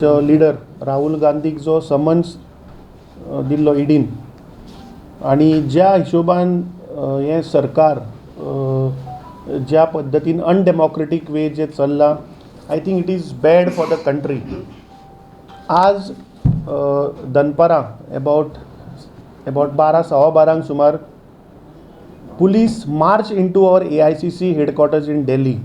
Leader Rahul गांधीक जो summons दिल्लो इडीन आनी ज्या हिशोबान हें सरकार ज्या पद्दतीन अनडेमॉक्रेटीक वे जे चल्लां, I think it is bad for the country. आज दनपारां एबावट 12 12:15 सुमार police march into our AICC headquarters in Delhi.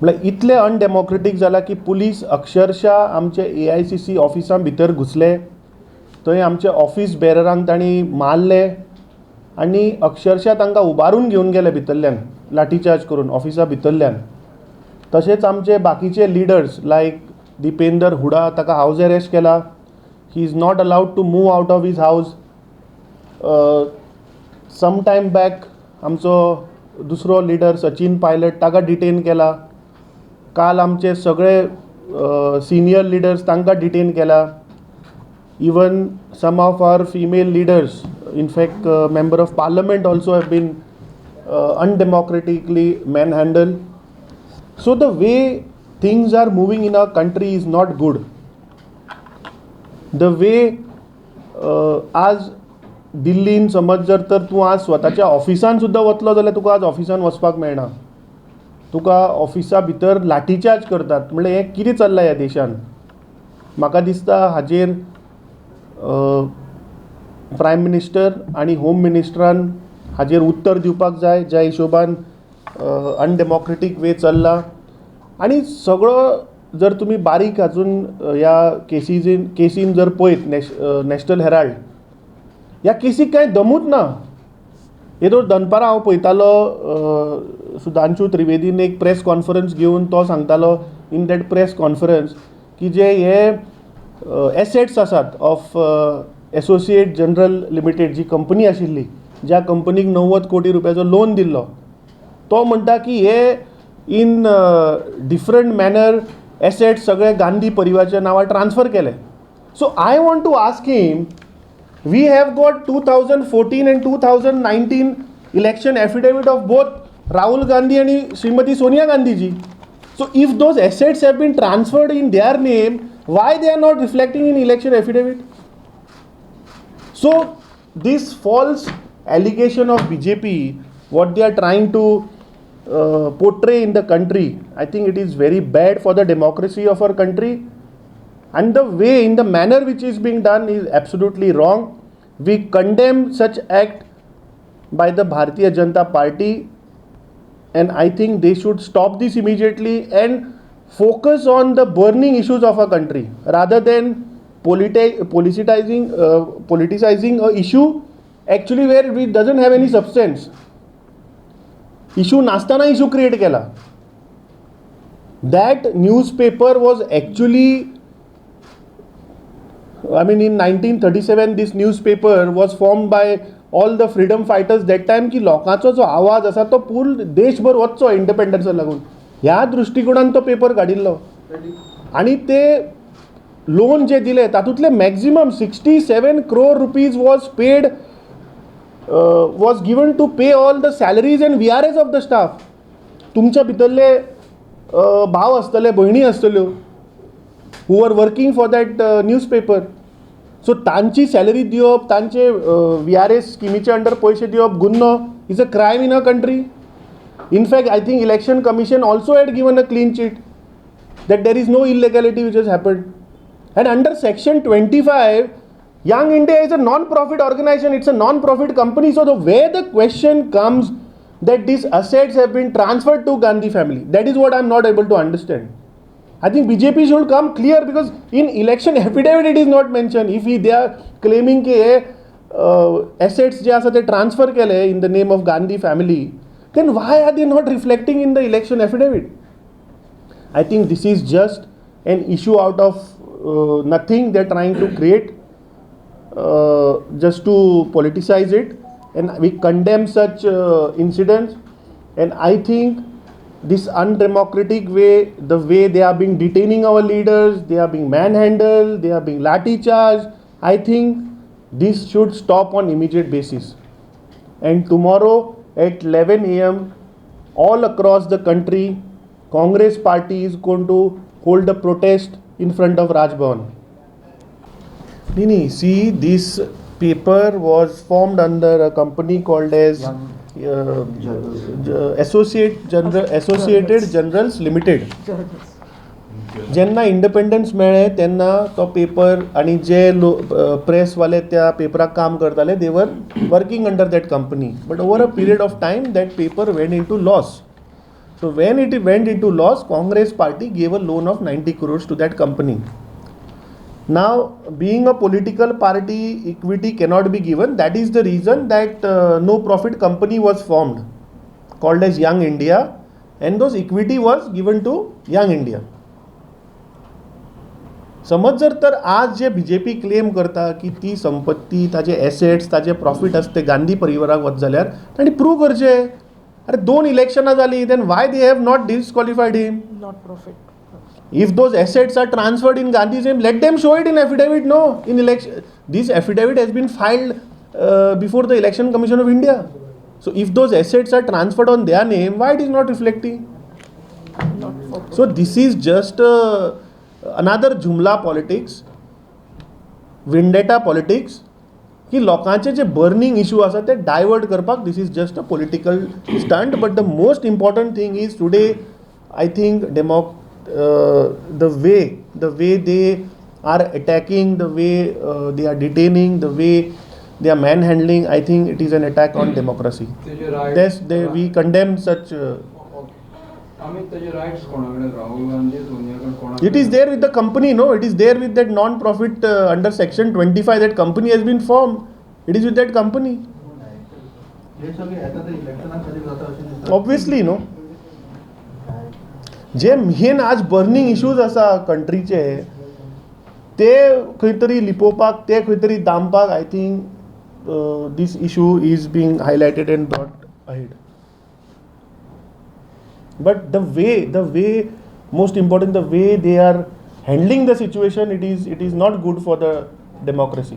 म्हळ्यार इतले अनडेमॉक्रेटीक जाला की पुलीस अक्षरशा आमचे एआयसीसी ऑफिसां भितर घुसले, थंय आमचे ऑफिस बेररांक तांणी मारले आनी अक्षरशा तांकां उबारून घेवन गेले भितरल्यान लाठीचार्ज करून ऑफिसा भितरल्यान. तशेंच आमचे बाकीचे लिडर्स लायक दिपेंदर हुडा, ताका हावज अरेस्ट केला. He is not allowed to move out of his house. Some time back आमचो दुसरो लिडर सचीन पायलट, ताका डिटेन केला. काल आमचे सगळे सिनियर लिडर्स, तांकां डिटेन केला. Even some of our female leaders, in fact member of parliament also, have been undemocratically manhandled. So the way things are moving in our country is not good. The way आज दिल्लीन समज जर तर तूं आज स्वताच्या ऑफिसान सुद्दां वतलो जाल्यार तुका आज ऑफिसान वचपाक मेळना. तुका ऑफिसा भितर लाठीचार्ज करतात. म्हणल्यार हें कितें चल्लां ह्या देशान? म्हाका दिसता हाजेर प्रायम मिनिस्टर आनी होम मिनिस्टरान हाजेर उत्तर दिवपाक जाय, ज्या हिशोबान अनडेमॉक्रेटीक वे चल्ला. आनी सगळो जर तुमी बारीक हातून ह्या केसीन जर पळयत, नॅशनल हेराल्ड ह्या केसीक कांय दमूच ना. येदोळ दनपारां हांव पळयतालो, सुधांशू त्रिवेदीन एक प्रेस कॉन्फरन्स घेवन तो सांगतालो इन that press conference की जे हे एसेट्स आसात ऑफ एसोसिएट जनरल लिमिटेड, जी कंपनी आशिल्ली, ज्या कंपनीक 90 कोटी रुपयाचो लोन दिल्लो, तो म्हणटा की हे इन डिफरंट मॅनर एसेट्स सगळे गांधी परिवारच्या नांवार ट्रान्सफर केले. So I want to ask him, we have got 2014 and 2019 election affidavit of both Rahul Gandhi आणि श्रीमती सोनिया गांधीजी. So if those assets have been transferred in their name, why they are not reflecting in election affidavit? So this false allegation of BJP, what they are trying to portray in the country, I think it is very bad for the democracy of our country. And the way, in the manner which is being done is absolutely wrong. We condemn such act by the Bharatiya Janata Party, and I think they should stop this immediately and focus on the burning issues of our country rather than politicizing a issue actually where it doesn't have any substance. Issue नासताना issue create केला. That newspaper was actually, I mean, in 1937, this newspaper was formed by all the freedom fighters that time की लोकांचो जो आवाज आसा तो फूल देशभर वचचो इंडिपेंडन्सा लागून, ह्या दृश्टिकोणान तो पेपर काडिल्लो. आनी ते लोन जे दिले तातूंतले maximum ₹67 crore was paid, was given to pay all the salaries and VRS of the staff. तुमच्या भितरले भाव आसतले, भयणी आसतल्यो who are working for that newspaper. So तांची सॅलरी दिवप, तांचे व्हीआरएस स्किमीचे अंडर पयशे दिवप गुन्हो, is a crime in a country. In fact, I think Election Commission also had given a clean chit that there is no illegality which has happened. And under section 25, Young India is a non-profit organization, it's a non-profit company. So the way the question comes that these assets have been transferred to Gandhi family, that is what I'm not able to understand. I think BJP should come clear, because in election affidavit it is not mentioned. If they are claiming की हे assets जे आसा ते transfer केले in the name of Gandhi family, then why are they not reflecting in the election affidavit? I think this is just an issue out of nothing they're trying to create just to politicize it, and we condemn such incidents. And I think this undemocratic way, the way they are being detaining our leaders, they are being manhandled, they are being lathi charged, I think this should stop on immediate basis. And tomorrow at 11 a.m., all across the country, Congress party is going to hold a protest in front of Raj Bhavan. न्ही न्ही, see, this paper was formed under a company called as Associated Journals Limited. जेन्ना independence मेळ्ळें तेन्ना तो paper आनी जे लो प्रेसवाले त्या पेपराक काम करताले, they were working under that company, but over a period of time that paper went into loss. So when it went into loss, Congress party gave a loan of 90 crores to that company. Now, being a political party, equity cannot be given. That is the reason that no profit company was formed called as Young India, and those equity was given to Young India. समज जर तर आज जे BJP claim करता की ती संपत्ती, ताजे assets, ताजे प्रॉफीट आसा ते गांधी परिवाराक वता जाल्यार तांणी प्रूव करचें. अरे, दोन इलेक्शनां जालीं, then why they have not disqualified him? Not profit. If those assets are transferred in Gandhi's name, let them show it in affidavit. No, in election, this affidavit has been filed before the Election Commission of India. So if those assets are transferred on their name, why it is not reflecting? Not for So this is just another jumla politics, vendetta politics, की लोकांचे जे burning issue आसा ते divert करपाक this is just a political stunt. But the most important thing is, today I think the way they are attacking, the way they are detaining, the way they are manhandling, I think it is an attack on democracy. तेजे rights We condemn such. आमी तेजे rights कोणा कडेन, राहुल गांधी, सोनिया कडेन, कोणा? It is there with the company, no? It is there with that non-profit under section 25. That company has been formed. It is with that company. हे सगळे आता ते इलेक्शना खातीर जाता अशें दिसता. Obviously, no. जे मेन आज बर्निंग इश्यूज आसा कंट्रीचे ते खंय तरी लिपोवपाक, ते खंय तरी दामपाक, I think this issue is being highlighted and brought ahead. But the way, most important, the way they are handling the situation, it is not good for the democracy.